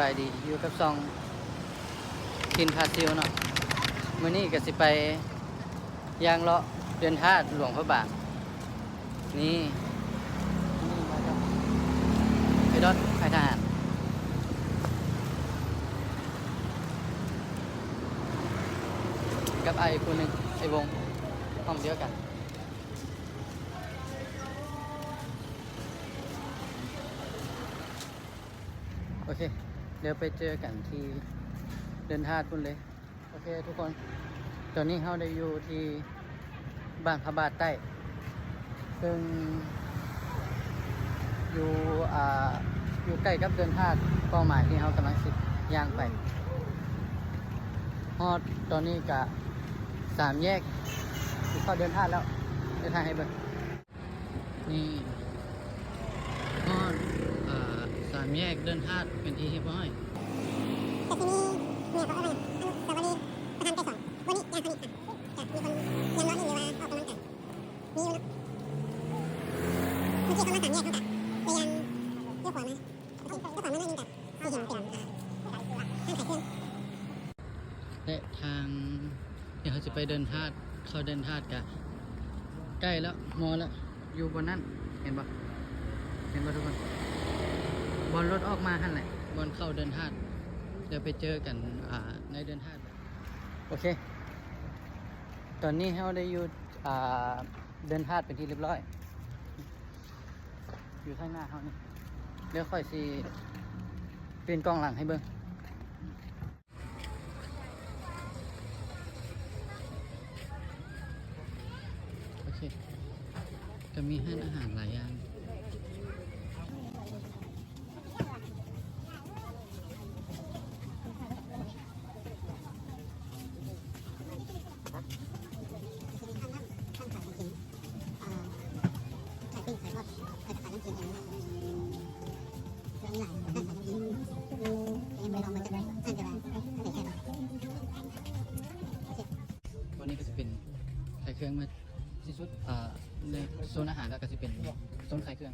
ສະບາຍດີ ຢູ່ກັບຊ່ອງ Kin Brazil ເນາະ. ມື້ນີ້ກໍຊິໄປ ຍ່າງເລາະເດີ່ນທາດຫຼວງພະບາງ. ນີ້ ນີ້ມາກັບໄອ້ດອດ ໄອ້ທະຫານ ກັບອ້າຍຜູ້ໜຶ່ງ ໄອ້ວົງ ຫ້ອງດຽວກັນ. ໂອເຄ ດຽວໄປເຈີກັນທີ່ເດີ່ນທາດພຸ້ນເລີຍ. ໂອເຄທຸກຄົນ ຕອນນີ້ເຮົາໄດ້ຢູ່ທີ່ບ້ານພະບາດໃຕ້ ເຊິ່ງຢູ່ ອ່າ ຢູ່ໃກ້ກັບເດີ່ນທາດເປົ້າໝາຍທີ່ເຮົາກຳລັງຊິຍ່າງໄປ. ຮອດຕອນນີ້ກະສາມແຍກ ຊິເຂົ້າເດີ່ນທາດແລ້ວ ດຽວຖ່າຍໃຫ້ເບິ່ງ. ນີ້ ຮອດ ເອີ ສາມແຍກເດີ່ນທາດເປັນທີ່ຮຽບຮ້ອຍ. ກໍຊິມີ ແມ່ນບໍ່ ເອີ້ນວ່າຫຍັງ ອະນຸສາວະລີປະທານໄກສອນ ບໍ່ນີ້ ຢ່າງທຳອິດ ອະ ກະມີຄົນຍ່າງເລາະຫຼິ້ນ ຫຼືວ່າອອກກຳລັງກາຍ ມີຢູ່ເນາະ. ເມື່ອກີ້ເຂົ້າມາສາມແຍກ ເຮົາກະໄປຍ່າງລ້ຽວຂວາມາ ໂອເຄ ລ້ຽວຂວາມາໜ້ອຍໜຶ່ງກະຊິເຫັນເປັນ ອ່າ ຮ້ານຂາຍເຄື່ອງ. ແລະ ທາງທີ່ເຮົາຊິໄປເດີ່ນທາດ ເຂົ້າເດີ່ນທາດກະໃກ້ແລ້ວ ຮອດແລ້ວ ຢູ່ບ່ອນນັ້ນ ເຫັນບໍ່ ເຫັນບໍ່ທຸກຄົນ? ບ່ອນລົດອອກມາຫັ້ນແຫຼະ ບ່ອນເຂົ້າເດີ່ນທາດ. ດຽວໄປເຈີກັນ ອ່າ ໃນເດີ່ນທາດ. ໂອເຄ ຕອນນີ້ເຮົາໄດ້ຢູ່ ອ່າ ເດີ່ນທາດເປັນທີ່ຮຽບຮ້ອຍ ຢູ່ທາງໜ້າເຮົານີ້. ດຽວຂ້ອຍຊິປ່ຽນກ້ອງຫຼັງໃຫ້ເບິ່ງ. ໂອເຄ ກະມີຮ້ານອາຫານຫຼາຍຢ່າງ. ໂຕນີ້ກໍຊິເປັນຂາຍເຄື່ອງມາ ທີ່ສຸດ ອ່າ ໃນໂຊນອາຫານ ແລ້ວກໍຊິເປັນໂຊນຂາຍເຄື່ອງ.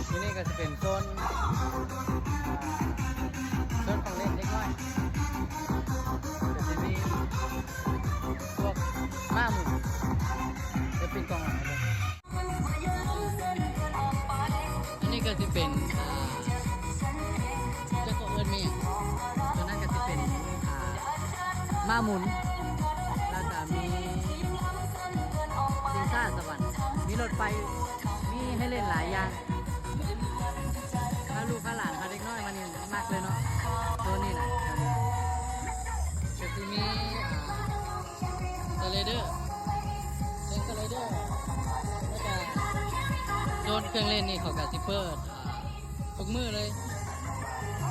ຢູ່ນີ້ກໍຈະເປັນໂຊນ ໂຊນຂອງຫຼິ້ນເດັກນ້ອຍ ກໍຈະມີພວກມ້າໝູນ ແລະ ປິງປອງ. ອັນນີ້ກໍຈະເປັນ ອ່າ ຈັກເຂົາເອີ້ນແມ່ນຫຍັງ ຕົວນັ້ນກໍຈະເປັນ ອ່າ ມ້າໝູນ ແລ້ວກໍມີຊິງຊ້າສະຫວັນ ມີລົດໄຟ ມີໃຫ້ຫຼິ້ນຫຼາຍຢ່າງ. ພາລູກພາຫຼານ ພາເດັກນ້ອຍມານີ້ມັກເລີຍເນາະ ໂຊນນີ້ນະ. ກໍຊິມີ ອ່າ ສະໄລເດີ ເຄື່ອງສະໄລເດີ ແລ້ວກໍໂຊນເຄື່ອງຫຼິ້ນນີ້ ເຂົາກໍຊິເປີດ ອ່າ ທຸກມື້ເລີຍ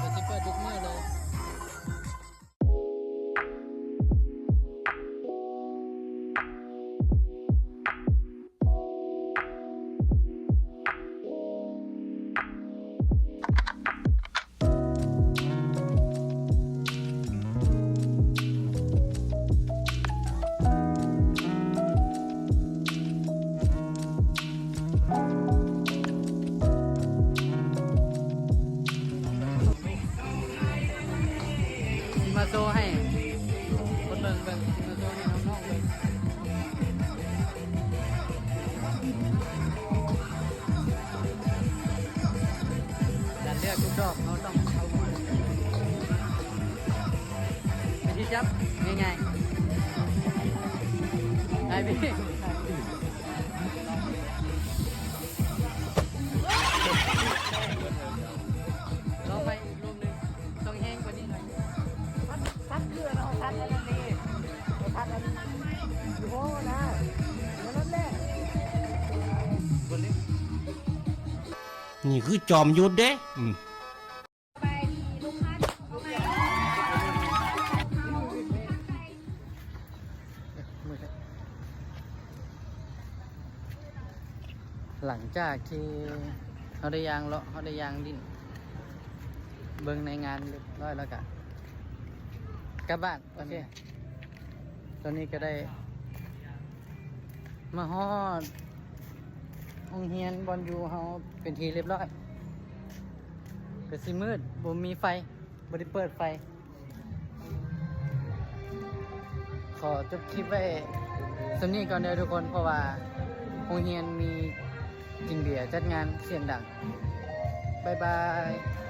ກໍຊິເປີດທຸກມື້ເລີຍ. ໂຊໃຫ້ຄົນເບິ່ງເບິ່ງ ໂຊໃຫ້ນ້ອງໆເບິ່ງ. ການເລືອກທຸກດອກ ເຮົາຕ້ອງເອົາມື ວິທີຈັບງ່າຍໆ ໄດ້ພີ່. ລອງໄປອີກລວມໜຶ່ງ ຕ້ອງແຮງກວ່ານີ້ໜ້ອຍ. ສັດ ສັດຄືເນາະ ສັດອັນນັ້ນເດ້ ສັດອັນຢູ່ໂພນະ ນັ້ນແຫຼະ. ນີ້ຄືຈອມຍຸດເດ້. ອືມ. ຫຼັງຈາກທີ່ເຮົາໄດ້ຍ່າງເລາະ ເຮົາໄດ້ຍ່າງຫຼິ້ນ ເບິ່ງໃນງານຮຽບຮ້ອຍແລ້ວກະກັບບ້ານ. ໂອເຄ ຕອນນີ້ກະໄດ້ມາຮອດໂຮງຮຽນບ່ອນຢູ່ເຮົາເປັນທີ່ຮຽບຮ້ອຍ ກະຊິມືດ ບໍ່ມີໄຟ ບໍ່ໄດ້ເປີດໄຟ. ຂໍຈົບຄລິບໄວ້ສ່ຳນີ້ກ່ອນເດີທຸກຄົນ ເພາະວ່າໂຮງຮຽນມີກິນເບຍ ຈັດງານສຽງດັງ. ບາຍບາຍ.